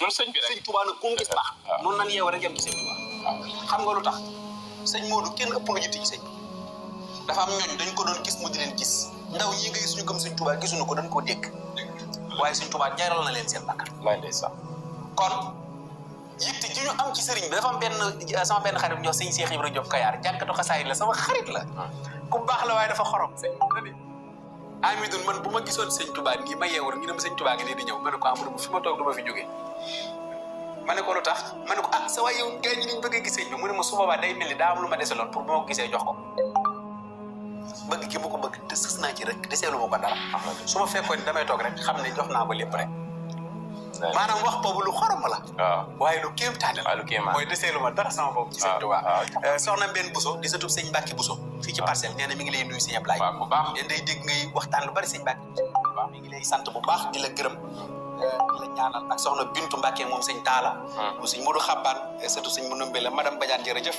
ñun sëñ bi rek sëñ Touba nag ku mu gis baax noonu nan yeew rek yem ci sëñ Touba xam nga lu tax sëñ Modou kenn ëpp lu jiite ci sëñ dafa am ñooñ dañ ko doon gis mu di leen gis ndaw ñi nga gis ñu gëm sëñ Touba gisuñu ko dañ koo dégg waaye sëñ Touba jaral na leen seen bakkan lay ndeysaan kon yitte ji ñu am ci sëriñ bi dafa am sama benn xarit ñoo sëñ Cheikh Ibrahima Diop Kayar jànkatu xasaay la sama xarit la ku baax la waaye dafa xorom Amidou man bu ma gisoon sëñ Touba nii ma yeewul ñu ne ma sëñ Touba gi nii di ñëw ma ne ko amul fi ma toog du ma fi jógee ma ne ko lu tax ma ne ko sa waay yow gars ñi niñ bëgg a gis sëñ bi mu ne ma su boobaa day mel ni daa am lu ma deseloon pour bu ma ko gisee jox ko bëgg gi ma ko bëgg te sës naa ci rek deseelu ma ko dara su ma fekkoon damay toog rek xam ne jox naa ko lépp rek maanaam wax boobu lu xorom la waaye lu kéemtaane la mooy deseelu ma dara sama boobu ci sëñ Touba soxna Mbène Bousso di satub sëñ Mbacke Bousso fii ci parcelle nee na mi ngi lay nuyu sëñ Ablaye bu baax yéen day dégg ngay waxtaan lu bari sëñ Mbacke waaw mi ngi lay sant bu baax di la gërëm di la ñaanal ak soxna Bintu Mbacke moom sëñ Taala bu sëñ Modou Xabbaan surtout sëñ Manoumbe la madame Badiane jërëjëf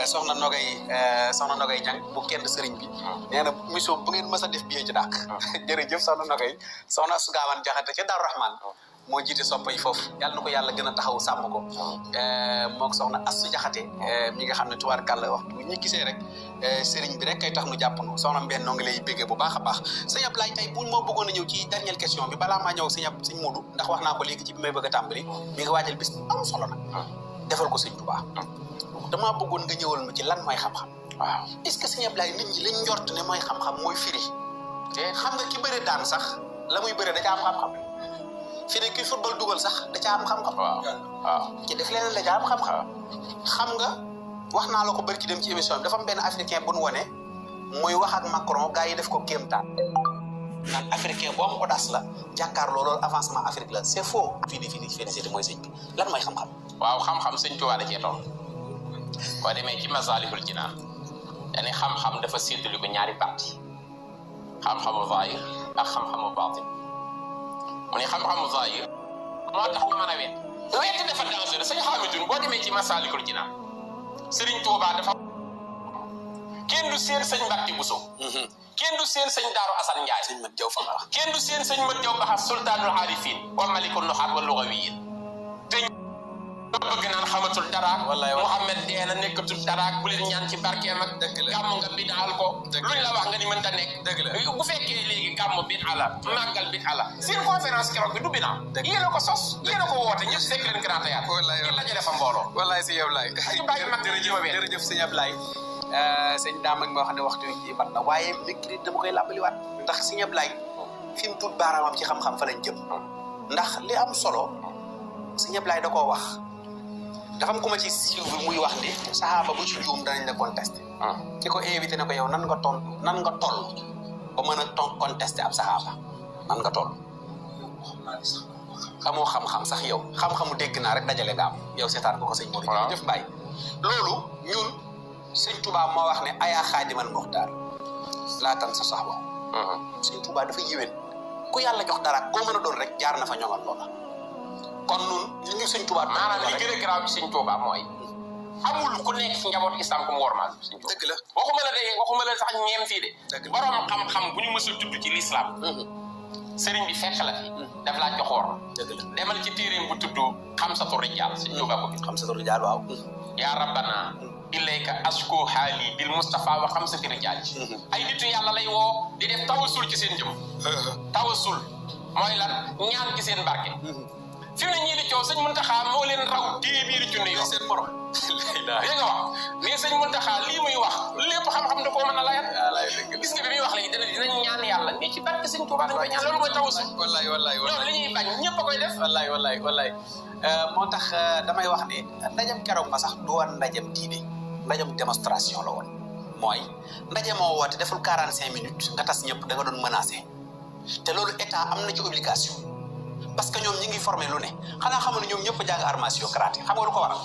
soxna Nogay Ñang bu kenn sëriñ bi nee na mission bu ngeen mës a def biyee ci dàq jërëjëf soxna Nogay soxna Sugaawan Jaxate ca Daaru Rahman moo jiite soppa yi foofu yàlla na ko yàlla gën a taxaw sàmm ko mook soxna Assu Jaxate mi nga xam ne tubaarkàlla waxtu ñu gisee rek sëriñ bi rek kay tax nu jàpp nu soxna Mbène noo ngi lay béggee bu baax a baax sëñ Ablaye tey buñ moo bëggoon a ñëw ci dernière question bi balaa maa ñëw sëñ Modou ndax wax naa ko léegi ci bi may bëgg a tàmbali mi ngi waajal bis am solo nag defal ko sëñ Touba damaa bëggoon nga ñëwal ma ci lan mooy xam-xam waaw est-ce que sëñ Ablaye nit ñi lañ njort ne mooy xam-xam mooy firi te xam nga ki bëre daan sax la muy bëre da ca am xam-xam fii ne kii football dugal sax da caa am xam-xam waaw ci def leneen da caa am xam-xam xam nga wax naa la ko bari ki dem ci émission bi dafa am benn africain bu nu wone muy wax ak Macron gars yi def ko kéemtaan naan africain boo ma ko das la jàkkaarloo loolu avancement Afrique la c'est faux fii mooy sëñ bi lan mooy xam-xam waaw xam-xam sëñ Tuubaa da cee toll boo demee ci Masaalikul Jinaan dañuy xam-xam dafa séddale ko ñaari parti xam-xamu zaahir ak xam-xamu baatin mu ne xam-xamu zaahir moo tax ñu mën a wet dafa dangereux sëñ Xaamidun boo demee ci Masaalikul Jinaan Sëriñ Tuubaa dafa kenn du seen sëñ Mbàkke Buso kenn du seen sëñ Daaru Asan Njaay sëñ Mat Jaw Famara kenn du seen sëñ Mat Jaw Baxas sultaanul aarifiin wa malikul nuxaat wa lugawiyin te bëgg naan xamatul dara Muhammad dee na nekkatul dara bu leen ñaan ci barkeem ak gàmm nga binaal ko luñ la wax nga ni mënta nekk bu fekkee léegi gàmm bina la màggal bina la seen conférence keroog bi du bina yéen a ko sos yéen a ko woote ñëpp fekk leen grand théâtre yéen la jëlee fa mbooloo wallaay sëñ Ablaye jërëjëf sëñ Ablaye sëñ daam ak moo xam ne waxtu wi mat na waaye léegi dama koy làbbaliwaat ndax sëñ Ablaye fi mu tuut baaraamam ci xam-xam fa lañ jëm ndax li am solo sëñ Ablaye da koo wax dafa am ku ma ci suivre muy wax ni saxaaba bu ci juum danañ la contesté ki ko invité ne ko yow nan nga toll ba mën a contesté ab saxaaba nan nga toll xamoo xam-xam sax yow xam-xamu dégg naa rek dajale nga am yow seetaan ko sëñ Modou jërëjëf Mbaye loolu ñun sëñ Touba moo wax ne ayaa xaadimal muxtaar laatan sa saxba sëñ Touba dafa yéwén ku yàlla jox dara koo mën a doon rek jaar na fa ñoŋal loola kon nun li ñu sëñ Touba maanaam li gën a garaaw ci sëñ Touba mooy amul ku nekk ci njaboot islam ku mu wormaal sëñ Touba dëgg la waxuma la sax ñeem fii de borom xam-xam bu ñu mës a tudd ci l'islam sëriñ bi fekk la fi daf laa jox worma demal ci téeréem bu tudd xamsatu rijaal sëñ Touba ko bi xamsatu rijaal waaw yaa rabbana ilayka asko xaali bil Mustafa wa xamsati rijaal ay nitu yàlla lay woo di def tawasul ci seen jëm tawasul mooy lan ñaan ci seen barke fi mu ne ñii di coow sëñ Muntaxa moo leen raw téeméeri junni yoon seen morom dégg nga wax mais sëñ Muntaxa lii muy wax lépp xam-xam da koo mën a layat gis nga bi muy wax léegi dinañ ñaan yàlla mais ci barke sëñ Tuubaa dañ koy ñaan loolu mooy tawasul wallaay loolu li ñuy bañ ñëpp a koy def wallaay moo tax damay wax ne ndajam keroog ma sax du woon ndajam diine ndajam démonstration la woon mooy ndaje moo woote deful 45 minutes nga tas ñëpp da nga doon menacé te loolu état am na ci obligation parce que ñoom ñi ngi formé lu ne xanaa xamu ne ñoom ñëpp jàng armation karaté xam nga lu ko waral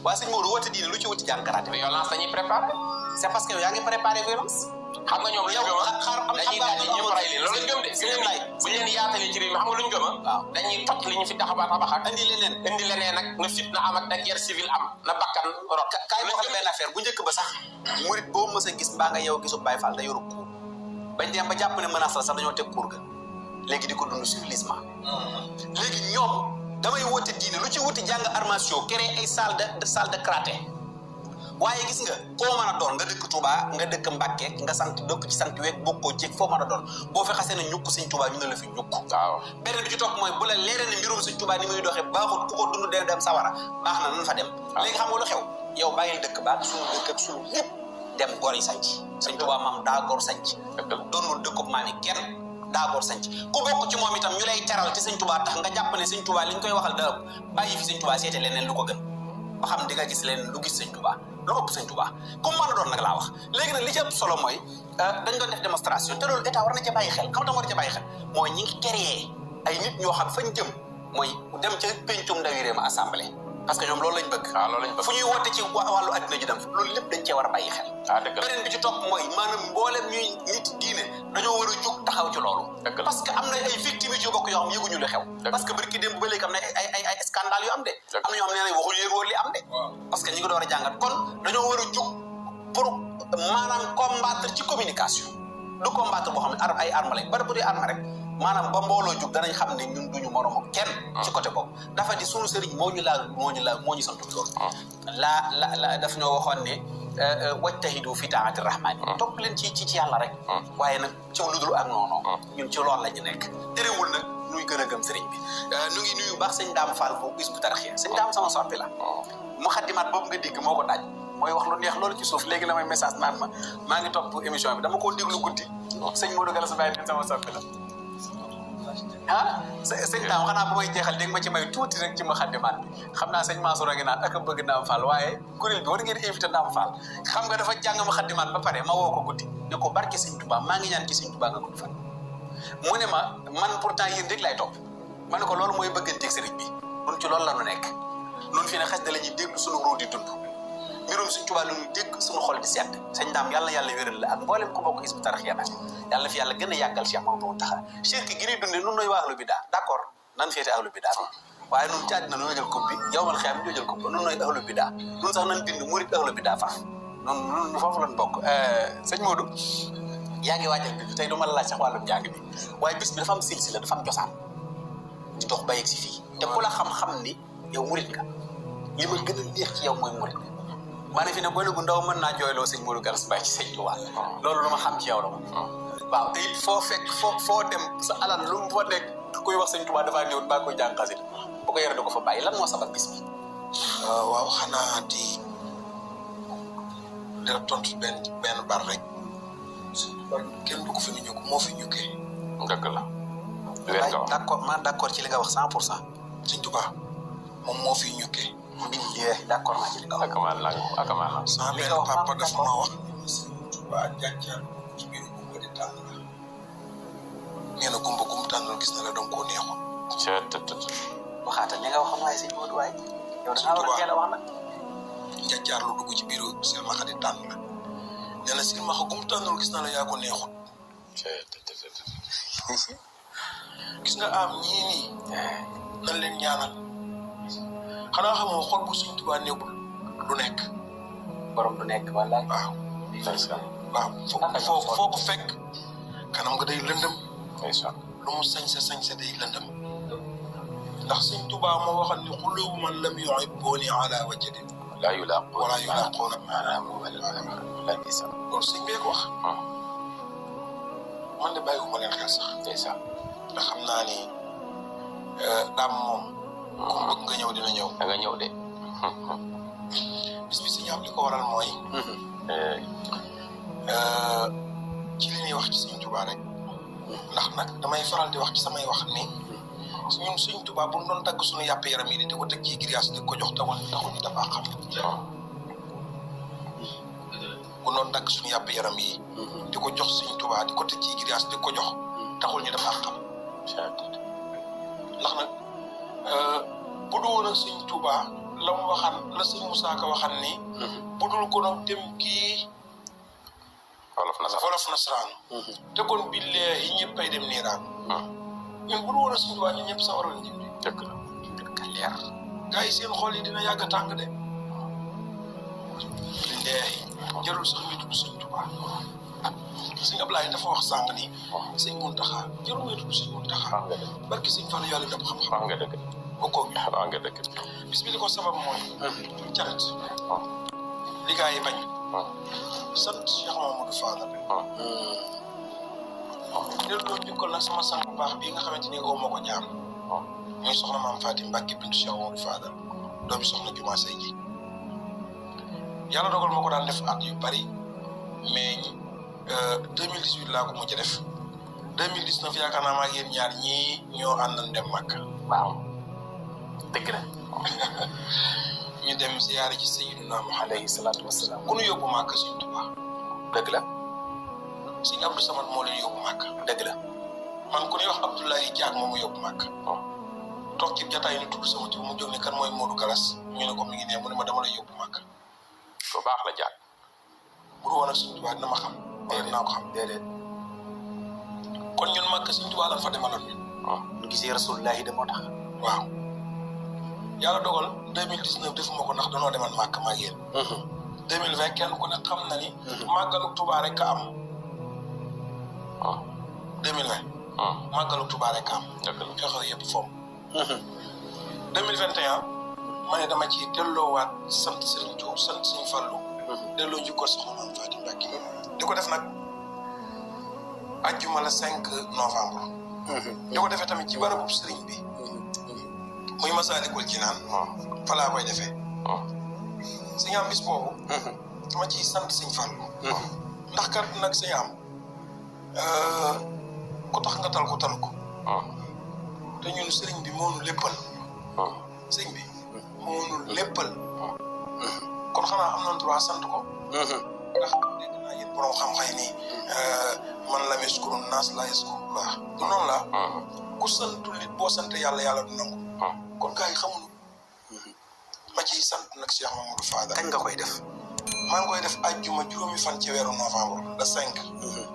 waaye sëñ Modou woote diine lu ci wuti jàng karaté violence dañuy préparé c'est parce que yow yaa ngi préparé violence xam nga ñoom luñ gëm dañuy daal di ñëpp ray leen loolu lañ gëm de buñ leen yaatalee ci réew mi xam nga luñ gëm dañuy toj li ñu fi taxabaat indi leneen nag na fitna am ak na guerre civile am na bakkan rot kaay boo xam benn affaire bu njëkk ba sax murit boo mës a gis mbaa nga yow gisu Baye Fall da yoru kuur bañ dem ba jàpp ne menace la sax dañoo teg kuur ga léegi di ko dund civilisement léegi ñoom damay woote diine lu ci wuti jàng armation créer ay salle de karaté waaye gis nga koo mën a doon nga dëkk Touba nga dëkk Mbàkke nga sant dëkk ci sant weeg bokkoo ci foo mën a doon boo fi xasee ne ñukk sëñ Touba ñu ne la fi ñukk waaw beneen bi ci topp mooy bu la leeree ne mbirum sëñ Touba ni muy doxee baaxul ku ko dund dem sawara baax na nan fa dem léegi xam nga lu xew yow bàyyil dëkk baax suñu dëkk ak suñu lépp dem gor yi sanc sëñ Touba maam daa gor sanc doonul dëkkub maam yi kenn daa gor sanc ku bokk ci moom itam ñu lay teral ci sëñ Touba tax nga jàpp ne sëñ Touba li ñu koy waxal da bàyyi fi sëñ Touba seete leneen lu ko gën ba xam di nga gis leneen lu gis sëñ Touba lu ëpp sëñ Touba comme mën a doon nag laa wax léegi nag li ci ëpp solo mooy dañ doon def démonstration te loolu état war na ca bàyyi xel xam nga war na ca bàyyi xel mooy ñi ngi créé ay nit ñoo xam fañ jëm mooy dem ca pencum ndawi réew ma assemblée parce que ñoom loolu lañ bëgg fu ñuy woote ci wàllu addina ji dem loolu lépp dañ cee war a bàyyi xel beneen bi ci topp mooy maanaam mboolem ñuy nit diine dañoo war a jóg taxaw ci loolu parce que am na ay victimes yu bokk yoo xam yëguñu lu xew parce que barki démb ba léegi am na ay scandale yu am de am na ñoo xam ne waxuñu leen woon li am de parce que ñi ngi door a jàngat kon dañoo war a jóg pour maanaam combattre ci communication du combattre boo xam ne ay arme lañ bari bu dee arme rek maanaam ba mbooloo jug danañ xam ne ñun duñu moromu kenn ci côté boobu dafa di sunu sëriñ moo ñu sant loolu la daf ñoo waxoon ne wajtahidu fi taati rahmaani topp leen ci yàlla rek waaye nag ci lu dul ak noonu ñun ci loolu la ñu nekk terewul nag nuy gën a gëm sëriñ bi nu ngi nuyu baax sëñ Daam Fall foofu Hizbut Tarqiyyah sëñ Daam sama soppi la mu xaddimaat boobu nga dégg moo ko daaj mooy wax lu neex loolu ci suuf léegi la may message naan ma maa ngi topp émission bi dama koo déglu guddi sëñ Modou Gala sa bàyyi teen sama soppi la sëñ Daam xanaa ba may jeexal dégg ma ci may tuuti rek ci ma xaddimaat bi xam naa sëñ Mansour a ngi naan ak a bëgg Daam Fall waaye kuréel bi war ngeen invité Daam Fall xam nga dafa jàng ma xaddimaat ba pare ma woo ko guddi ne ko barke sëñ Touba maa ngi ñaan ci sëñ Touba nga gudd fan mu ne ma man pourtant yéen rek lay topp ma ne ko loolu mooy bëgganteeg sëriñ bi nun ci loolu la nu nekk nun fi ne xas da la ñuy déglu suñu roo di dund mbirum sëñ Touba la ñuy dégg suñu xol di sedd sëñ Daam yàlla wéral la ak mboolem ku bokk Hizbut Tarqiyyah nag yàlla fi yàlla gën a yàggal Cheikh Mamadou Mountakha shirk gi ñuy dundee nun nooy waa ahlu bidaa d'accord nan féete ahlu bidaa waaye nun ci àddina noo jël coupe bi yowmal xiyaam ñoo jël coupe nun nooy ahlu bidaa nun sax nan bind murid ahlu bidaa faf nun foofu lan bokk sëñ Modou yaa ngi waajal bi tey du ma la laaj sax wàllum jàng bi waaye bis bi dafa am silsila dafa am cosaan di dox ba yegg si fii te ku la xam-xam ni yow murid nga li ma gën a neex ci yow mooy murid maa ne fi ne gone gu ndaw mën naa jooyloo sëñ Modou Garas Mbaye ci sëñ Touba loolu lu ma xam ci yow la moom waaw te it foo fekk foo dem sa alal lu mu fa nekk kuy wax sëñ Touba dafaa ñëw baa koy jàng xasida bu ko yore da ko fa bàyyi lan moo sabab bis bi waaw xanaa di dara tontu benn bar rek kenn du ko fi ñu moo fi ñukkee dëgg la d'accord ci li nga wax 100% sëñ Touba moom moo fi ñukkee d'accord naa ci li nga wax akamaa sama benn papa dafa ma wax waa jàccaar ci biir gumba di tànn la nee na gumba gum tànnal gis na la danga koo neexoon waxaatal li nga wax waaye sëñ Modou waaye yow da nga war a teel a wax nag jàccaar lu dugg ci biiru silmaxa di tànn la nee na silmaxa gum tànnal gis na la yaa ko neexoon gis nga am ñii nii nan leen ñaanal xanaa xamoo xol bu Sëñ Tuubaa nekkul du nekk borom du nekk wala waaw foo ko fekk kanam nga day lëndëm lu mu sañse day lëndëm ndax Sëñ Tuubaa moo waxal ni xulubu man lam yuhibbuuni ala wajadin wala yulaquuna loolu sëñ bee ko wax man de bàyyiwuma leen xel sax ndax xam naa ni daam moom ku bëgg nga ñëw dina ñëw da nga ñëw de bis bi si ñaam li ko waral mooy ci li ñuy wax ci Sëñ Tuubaa rek ndax nag damay faral di wax ci samay wax ni ñun Sëñ Tuubaa bu ñu doon dagg suñu yàpp yaram yi di ko teg ci grillage di ko jox taxul ñu dafa xam bu doon dagg suñu yàpp yaram yi di ko jox Sëñ Tuubaa di ko teg ci grillage di ko jox taxul ñu dafa xam ndax nag bu dul woon ak Sëñ Tuubaa la mu waxan la Sëñ Musaa Ka waxan ni bu dul ko nag dem kii wolof nasaraan te kon billaahi ñëppay dem niiraan ñun bu dul woon ak Sëñ Tuubaa ñun ñëpp sa waroon jëm dëgg la leer gars yi seen xol yi dina yàgg a tàng de billaahi jarul sax ñu tudd Sëñ Tuubaa Sëñ Ablaye dafa wax sànq ni Sëñ Muntaxa jarul ngay tudd Sëñ Muntaxa barki Sëñ Fallu yàlla def xam-xam nga dëgg bokkoo gi waaw nga dëkk bis bi li ko sabab mooy cant li gaa yi bañ sant Cheikh Mamadou Fadal delloo njukkal nag sama sang bu baax bii nga xamante ni oo moo ko jaam muy soxna maam Fatim Mbacke bintu Cheikh Mamadou Fadal doomi soxna Juma Sey ji yàlla dogal moo ko daan def at yu bari mais 2018 laa ko mujj def 2019 yaakaar naa maa ngi yéen ñaar ñii ñoo àndoon dem Makka. waaw dëgg la. ñu dem ziyaare ci Sayyidina Muhammad alayhi salaatu wasalaam. ku nu yóbbu Makka Sëñ Tuubaa. dëgg la. Sëñ Abdou Samad moo leen yóbbu Makka. dëgg la. man ku ñuy wax Abdoulaye Diak moom mu yóbbu Makka. toog ci jataay ñu tudd sama tur mu jóg ne kan mooy Modou Galas ñu ne ko mi ngi ne mu ne ma dama lay yóbbu Makka. bu baax la Diak. bu dul woon ak Sëñ Tuubaa dina ma xam. déedéet naa ko xam déedéet. kon ñun Makka Sëñ Tuubaa lan fa demaloon ñun. ñu gisee Rasulullahi de moo tax. waaw yàlla dogal 2019 defuma ko ndax danoo demal Makka maa ngi yéen. 2020 kenn ku ne xam na ni. màggalu Tuubaa rek a am. 2020. màggalu Tuubaa rek a am. xew-xew yëpp foom. 2021 ma ne dama ci delloowaat sant Serigne Diop sant Serigne Fallou. delloo njukkal soxna Maam Fatim Mbacke di ko def nag ajjuma la 5 novembre. di ko defee tamit ci barabu Serigne bi. muy Masaalikul Jinaan. fa laa koy defee. si ñaam bis boobu. dama ciy sant Serigne Fallou. ndax kat nag si ñaam ku tax nga tal ko tal ko. te ñun Serigne bi moo nu léppal. Serigne bi moo nu léppal. kon xanaa am nañ droit sant ko. ndax dégg naa yéen borom xam-xam yi nii man lam yaskuru naas laa yaskurullah du noonu la. ku santul nit boo sant yàlla yàlla du nangu. kon gars yi xamuñu. ma ciy sant nag Cheikh Mamadou Fadal. kañ nga koy def. maa ngi koy def ajjuma juróomi fan ci weeru novembre le 5.